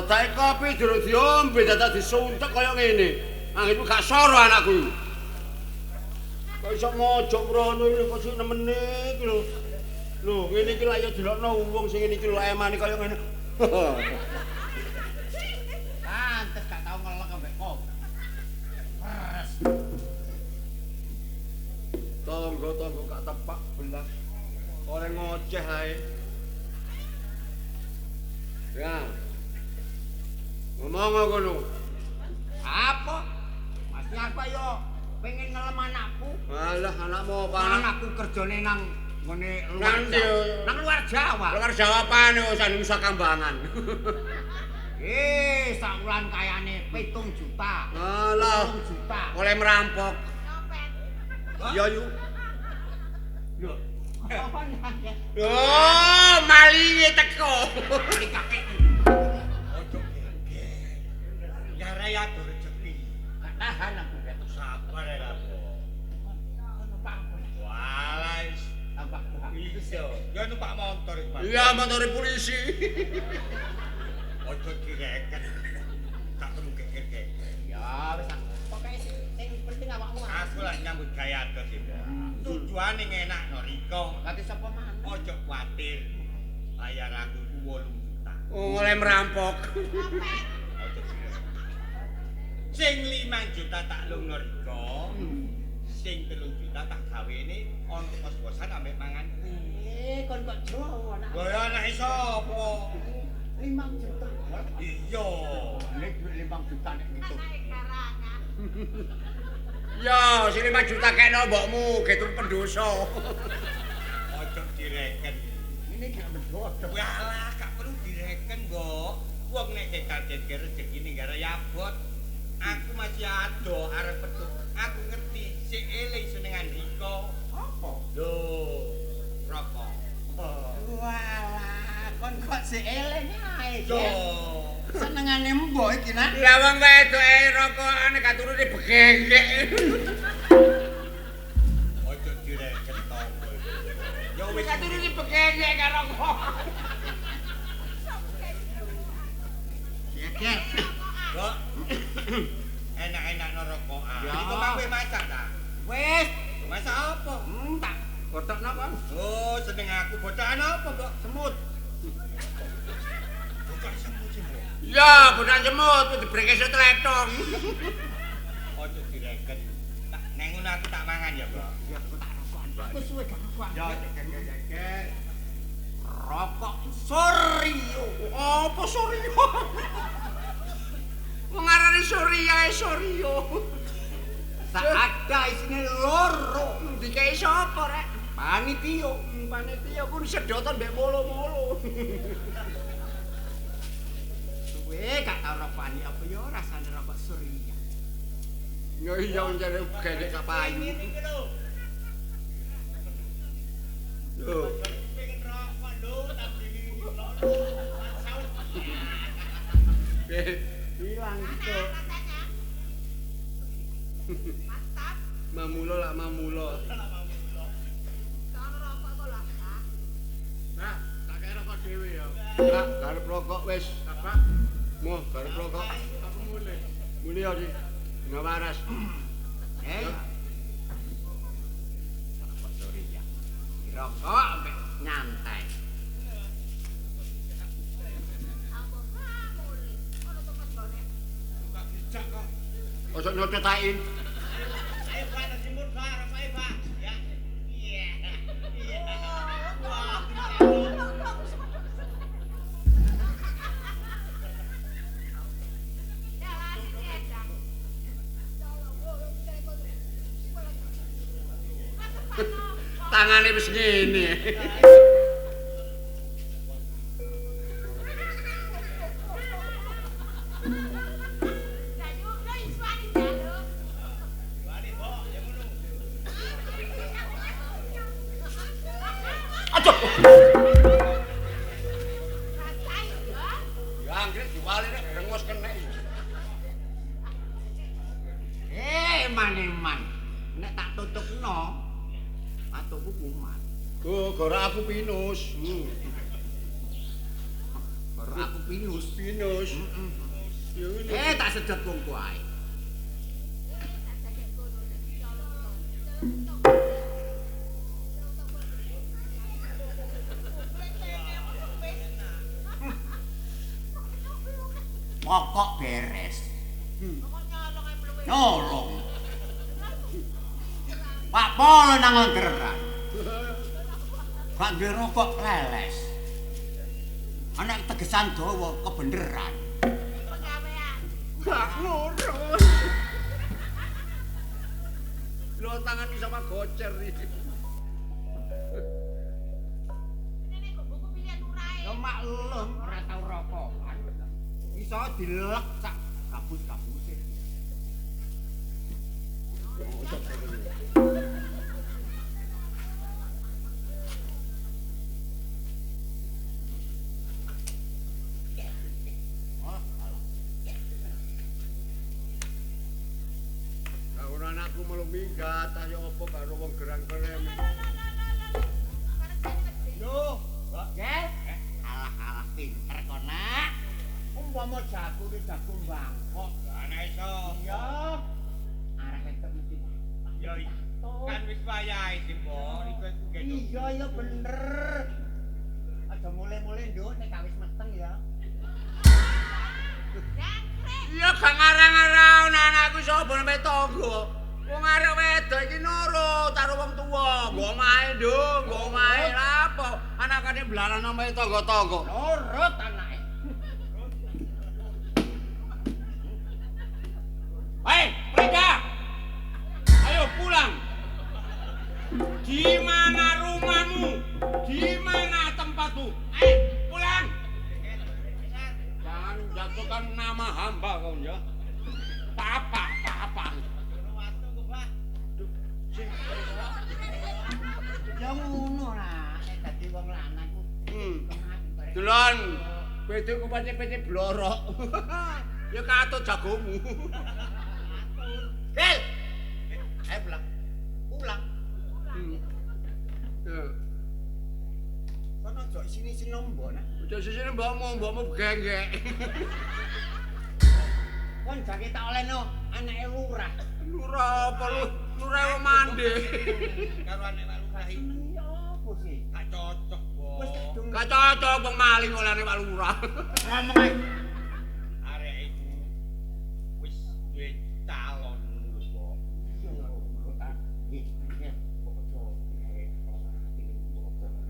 Bodake kopi durung diombe dadak disuntek kaya ngene. Anggitmu gak soro anakku iki. Kok iso mojok mrono iki kok sing nemene iki lho. Lho, ngene iki lak ya delokno wong sing ngene iki lho emane kaya ngene. Pantes gak tau ngelek ambek kopi. Peres. Tangga-tangga gak tepak belas. Oleh ngoceh ae. Ya. Ngomong ngono. Apa? Mas aku yo pengen ngelem anakku. Alah, anakmu apa anak? Anakku kerjane nang ngene luar Nang ndi? Nang luar Jawa. Luar Jawa apane urusan Nusa Kambangan. Sak wulan kayane 7 juta. Alah, 7 juta. Oleh merampok. Iya, yu. Lho. Apa Oh, malinge teko. Ojo geger. Ngarai ado rezeki. Gak tahan aku ketok. Sabar ya, Mbok. Numpak apa? Walah wis Tambah iso. Ya numpak motor iki, Pak. Iya, motore polisi. Ojo direken. Gak perlu geger-geger. Ya wis pokoke sing penting awakmu. Aku lak nyambut gawe adoh sih, Mbok. Tujuane ngenakno Rika. Lha sapa maneh? Ojo kuwatir. Bayar aku iku 8 juta. Oh, oleh merampok. Ojo direken. Sing 5 juta tak lungno Rika. Sing 3 juta tak gawene ana kos-kosan ambek manganku. Kon kok Jawa anak. Lha ya anake sapa? 5 juta. Iya. Nek duit 5 juta nek ngitung. Ya, sing 5 juta kekno mbokmu, gitu pendosa. Ojo direken. Ini gak medhot. Walah, gak perlu direken, Mbok. Wong nek kekajen rezekine gara abot. Aku masih ado arep petuk. Aku ngerti sik eling senengan Rika. Apa? Lho, rokok. Walah, kon kok sik eling ae. Yo. Senengane mbok iki nak. Lah wong wedoke rokokane gak turune begengek. Ojo direken to. Ya wis Gak turune begengek karo rokok. Geger. Mbok. Enak-enak rokokan. Ya. Iku mang kowe masak ta? Wis, Masak apa? Tak bothokno kon. Oh, seneng aku bocokan apa, Mbok? Semut. Bocok semut sih, Mbok. Ya, bodan semut dibreke tletong. Ojo direken. Tak neng ngono aku tak mangan ya, Mbok. Ya aku tak rokokan. Aku suwe gak rokokan. Ya, geger-geger. Rokok Suryo. Apa Suryo? Wong arane Surya Suryo. Sak ada isine loro. Dikei sapa rek? Panitia. Panitia pun sedotan mbek molo-molo. Suwe gak tau rokokan apa ya rasane rokok Surya. Ya iya jare gendek gak payu. Lho. Pengen rokok lho, tak beli. Hilang gitu. Mamulo lak mamulo. Nah, tak kaya rokok dhewe ya. Kak, garep rokok wis. Apa? Moh, garep rokok. Aku mulih. Mulih ya, Di. Nggak waras. Rokok Surya. Rokok ambek nyantai. Ojo nyocotain. Ayo Pak, nasi mur Pak, rokoke Pak. Ya. Iya. Iya. Wah. Tangane wis ngene. Aduh. Ya anggrit diwali nek brengos kenek iki. Eman-eman. Nek tak tutupno, atuku kumat. Oh, gorak aku pinus. Gorak Aku pinus. Pinus. Heeh. Tak sedot kungku ae. Pokok beres. Nyolong. Pak Polo nang gerang. Gak duwe rokok leles. Anak tegesan dawa kebeneran. Gak ngurus. Lho tangan iso sama gocer iki. Nenek kok buku pilihan lurae. Ya maklum ora tau rokokan. Iso dilek sak gabus-gabuse. Anakku melu minggat, ayo apa karo wong gerang kerem. Lho, Mbak Gel. Alah-alah pinter kok, Nak. Umpama jagone jago Bangkok, lah ana iso. Iya. Arek wedok mesti. Ya kan wis wayahe sih, Mbok. Iku iku gendong. Iya, iya bener. Aja mulai-mulai nduk nek gak wis meteng ya. Iya gak ngarang-arang anakku iso opo sampe tangga. Wong arek wedok iki nurut karo wong tuwa. Nggo omahe, Nduk, nggo omahe lha apa? Anakane blarana omahe tangga-tangga. Nurut anake. Hei, Prenda. Ayo pulang. Di mana rumahmu? Di mana tempatmu? Ayo pulang. Jangan jatuhkan nama hamba kau ya. Papa, papa. Ya ngono lah, nek dadi wong lanang ku. Delon, wedokku pace-pace blorok. Ya katut jagomu. Gel. Ayo pulang. Pulang. Kono aja isini-isini mbok nah. Aja isini mbokmu, mbokmu genggek. Kon jake tak olehno anake lurah. Lurah apa lu? Lurah wong mande. Karo anak Pak Lurah iki. Iya apa sih? Gak cocok, Mbok. Wis kadung. Gak cocok wong maling olehane Pak Lurah. Ngomong ae. Arek iku wis duwe calon lho, Mbok.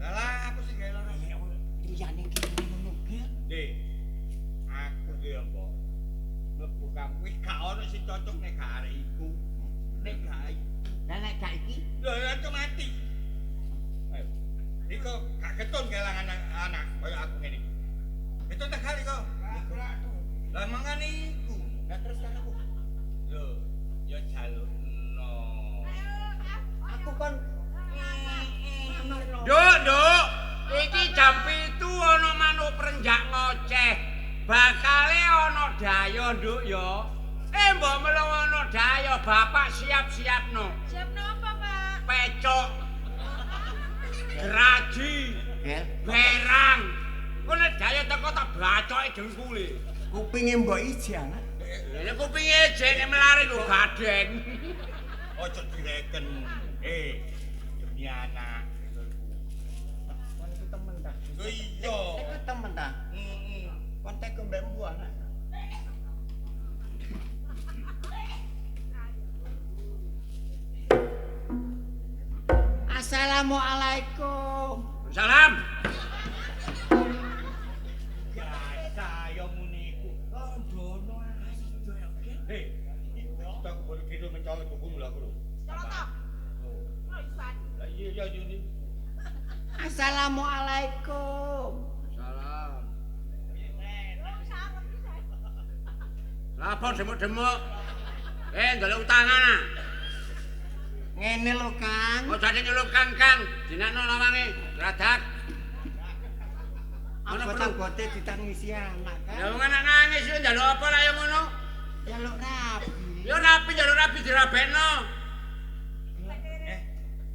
Lah aku sing gawe lara. Liyane iki ngono, Gel. Dik. Aku ki ya, Mbok. Mlebu kamu wis gak ono sing cocok nek gak arek iku. Nek gak iki. Lah nek gak iki, lho otomatis. Ayo. Iku gak ketun kelangan anak kaya aku ngene iki. Ketun tak kali kok. Lah mangane iku. Lah terus kan aku. Lho, ya jalukno. Aku kon ngamarno. Nduk, Nduk. Iki jam 7 ana manuk prenjak ngoceh. Bakale ana dayo, Nduk ya. Mbok melu ana dayo, bapak siap-siapno. Siapno apa, Pak? Pecok. Geraji. Gel. Berang. Ku nek dayo teko tak bacoke dengkule. Kupinge mbok iji anak. Lha kupinge jek mlare lho gaden. Ojo direken. Demi anak. Kon iku temen ta? Lho iya. Iku temen ta? Heeh. Kon teko mbek mbu anak. Assalamualaikum. Salam. Biasa ya muni iku. Londono ae. Tak boleh gitu mencolot buku lho aku lho. Colot to? Lho isan. Lah iya ya Yuni. Assalamualaikum. Salam. Lah apa demuk-demuk? Ndelok utangan ah. Ngene lho, Kang. Kok jane nyeluk Kang, Kang. Dinakno lawange, gradak. Ana perlu ditangisi anak, Kang. Ya wong anak nangis yo njaluk apa lah ya ngono? Njaluk rabi. Ya rabi njaluk rabi dirabekno.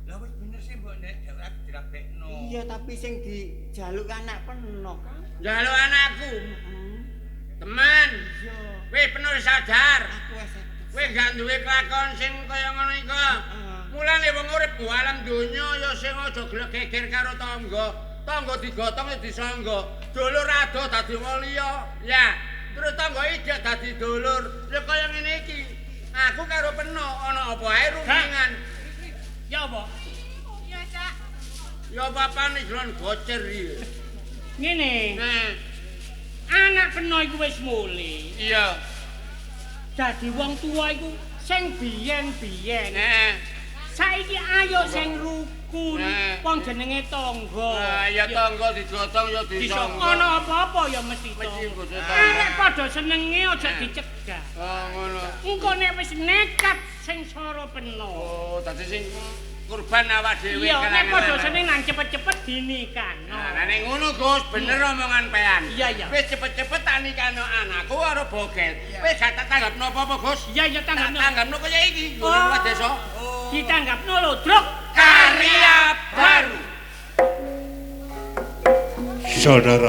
Lah wis bener sih mbok nek njaluk rabi dirabekno. Iya, tapi sing dijaluk anak peno, Kang. Njaluk anakku. Temen. Iya. Wis penuh sadar. Aku wis sadar. Kowe gak duwe kelakon sing kaya ngono iku. Heeh. Mulane wong urip bu alam donya ya sing aja gelek geger karo tangga. Tangga digotong ya disangga. Dulur ado dadi wong liya. Ya, terus tangga ijek dadi dulur. Ya kaya ngene iki. Aku karo Peno ana apa ae rundingan. Ya apa? Iya, Cak. Ya papane jlon gocer iki. Ngene, Nah, anak Peno iku wis mulih. iya. Dadi wong tuwa iku sing biyen-biyen. Nah, Saiki ayo sing rukun, Nah. wong jenenge tangga. nah, ya tangga digotong ya Disangga disangga. ana apa-apa ya mesti Mesti tangga. nggo tangga. Arek padha senenge aja Nah. dicegah. Oh, ngono. Engko nek wis nekat sing sora peno. Oh, dadi sing kurban awak dhewe Iya, nek padha kalangan. seneng nang cepet-cepet dinikahno. Nah, nek ngono Gus, bener omongan pean. Iya, iya. Wis cepet-cepet tak nikahno anakku karo Bogel. Wis gak tak tanggapno apa-apa, Gus. Iya, iya Tak tanggapno. tanggapno kaya iki, Oh. nggone luwih desa. Ditanggapno lho, Druk. Karya baru. Saudara